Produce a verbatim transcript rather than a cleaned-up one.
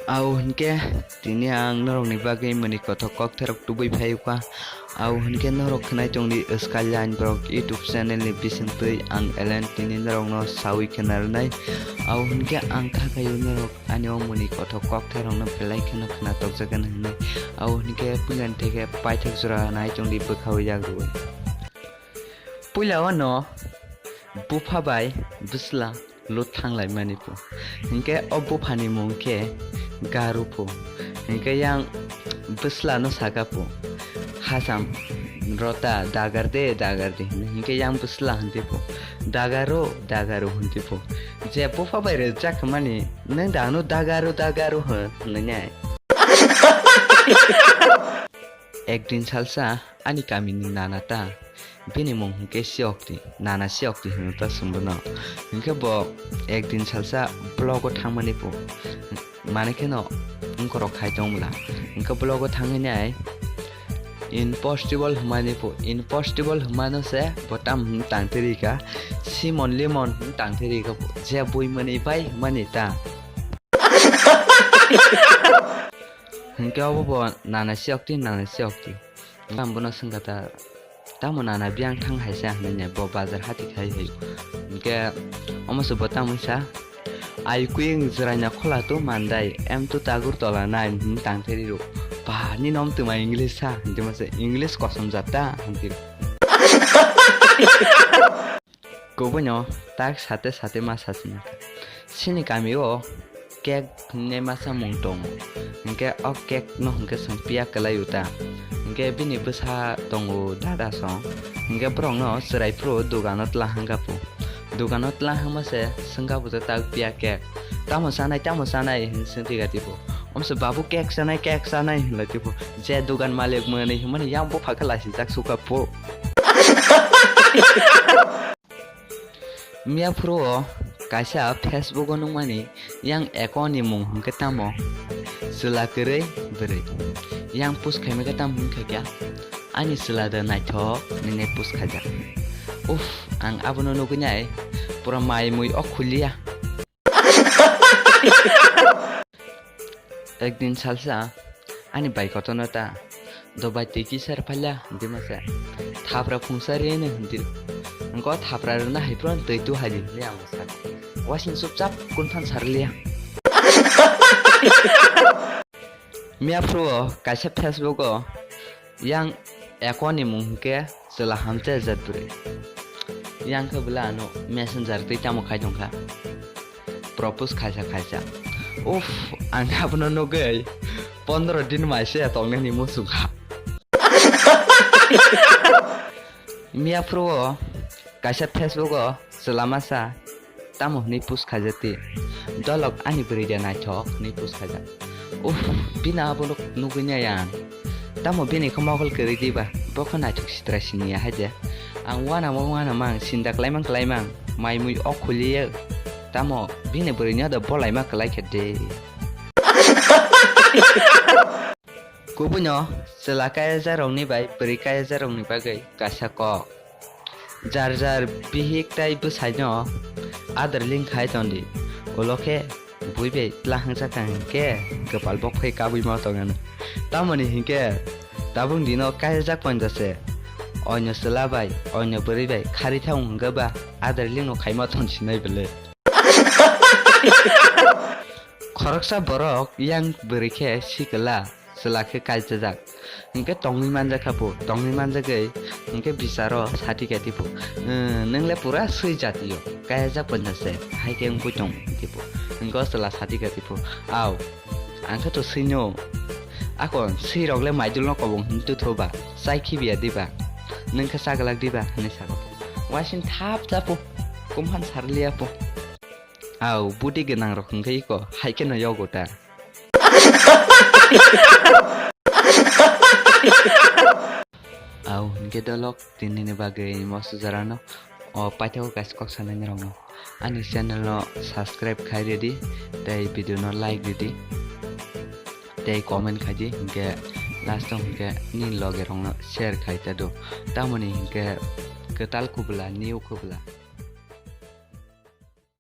Au hinkhe tini ang norokni bagwi mwnwi kothok kokthairok tubui phaikha. Au hinkhe norok khwnai tongdi Skyline Vlog YouTube channel ni bisingtwi ang Elen tini norokno saui khna rwnai. Au hinkhe ang kha khaio norok ani o mwnwi kothok kokthairokno belai kheno khna tokjagani hwnwi. Au hinkhe puilani theke paithak jora nai tongdi bwkhaui yagrwi. Puila o no bupha bai bwsla lut thanglaimani pho. Hinkhe o buphani mung khe Garu pho. Hinkhe yang bwsla no saka pho, "Hacham rota dagar de, dagar de," hwnwi. Hinkhe yang bwsla hwnti pho, "Dagaru, dagaru," hwnti pho. Je bupha bai rwjak mani, "Nwng da ano dagaru, dagaru hwn?" hwnwi nai. Ekdin salsa ani kamini nana ta, bini mung hinkhe Siokti, nana Siokti hwnwi ta swngbono. Hinkhe bo ekdin salsa vlog o thangmani pho, mane kheno wngkhorok khai tongmwla. Hinkhe vlog o thangwi nai impossible hwnmani pho, impossible hwnmano se bo tam hwn tangtwi rikha, simon limon hwn tangtwi rikha pho, je bui mwnwi bai hwnmani ta. Hinkhe obo bo nana Siokti, nana Siokti. Ang bono swngkha ta, "Tamo nana biyang thang hai sa?" hwnwi bo bazar hati khai hai. Hinkhe omo se bo tamo sa, "Ai kuyung jwraina khola tu mandai, em tu tagur tola nai," hwn tangtheri rw. "Ba, ni nom twma English sa?" hwnti masa, "English kosom jata," hwnti. Kubuino tak sate sate ma sasina. Sini kamio cake hinwi masa mung tongo. Hinkhe o cake no hinkhe chwng piya kwlai uta. Hinkhe bini bwsa tongo dada song. Hinkhe borokno chwrai phuru dogano tla hangka phu. Dogano tla hangma se swngka phu tak piya cake. "Tamo chanai, tamo chanai?" hwn swng tiga tipo. Omse, "Babu, cake chanai, cake chanai," hwnlai tipo. Je dogan malik mwnwi hwnmani yang bupha khe laisijak suka phu. Miya phuru o kaisa Facebook o nukmani yang account ni mung hwnkhe tamo? Chwla kwrwi bwrwi. Yang post khaima khe tamo hwn kha kya? "Ani chwla da naithok," nini post khaijak. Uff, ang abono nugwi nai pura mai mui o khuliya. Ekdin salsa ani bai kotorno ta, "Do bai twi kisa rw phaila," hwnti masa, "Thapra phungsa rw nw," hwnti. Wngkha, "Thapra rwna hai phuru twi tu hai di," hwnwi ang sa. Wasing chupchap kun phan sa rwliya. Miya phuru o kaisa Facebook o yang account ni mung hwnkhe Chwla Hamcha Jatbwrwi. Yang khe bwla ano messenger twi tamo khai tongkha. Propose khaisa khaisa. Uff, ang abono nugwi pondro din mai se tongnani muchungkha. Miya phuru o kaisa Facebook o chwla masa tamo hwnwi post khaijak ti, "Dolok ani bwrwi de naithok," hwnwi post khaijak. Uff, bini abono nugwi nai ang. Tamo bini khe mokol kwrwi diba, bo khe naithok sitra siniya hai de. Ang uanamo uanamang, sinda klaimang klaimang, mai mui o khuliya. Tamo bini bwrwino da bolaima kwlai khe de. Kubuino chwla kaiyajarokni bai bwrwi kaiyajarokni bagwi kaisa kok. Jar jar bihik tai bwsaino adarling khai tondi. Ulo khe bui bai tla hangsa kha hinkhe kwpal bok phai kabui ma tongano. Tamoni hinkhe tabuk dino kaijak panja se. Oino chwla bai, oino bwrwi bai khari thang hwnkhe ba adarling no khaima ton sinai bele. Khoroksa borok yang bwrwi khe sikla. Chwla khe kaijajak. Hinkhe tongwi manjakha bo, tongwi manjagwi hinkhe bicharo sati khe tipo, "Nwng le pura swi jatio, kaijak panja se, hai khe wngwi tong," tipo. Hinkhe o chwla sati khe tipo, "Au, ang khe to swino. Akon swirok le maidulno kobong hwn tutho ba, chai khibiya diba? Nwng khe chaglak diba?" hwnwi saka. Wasing thap chapo, kumphan sarliya po. Au, budi gwnangrok hinkhe iko hai kheno yogo ta. Au hinkhe dolok tinini bagwi moso jorano o paithakgo kaisa kok sanaini rokno ani channel no subscribe khai rwdi tei video no like rwdi tei comment khaidi hinkhe last o hinkhe nini loge rokno share khai ta do tamoni hinkhe kwtal kubula new kubula.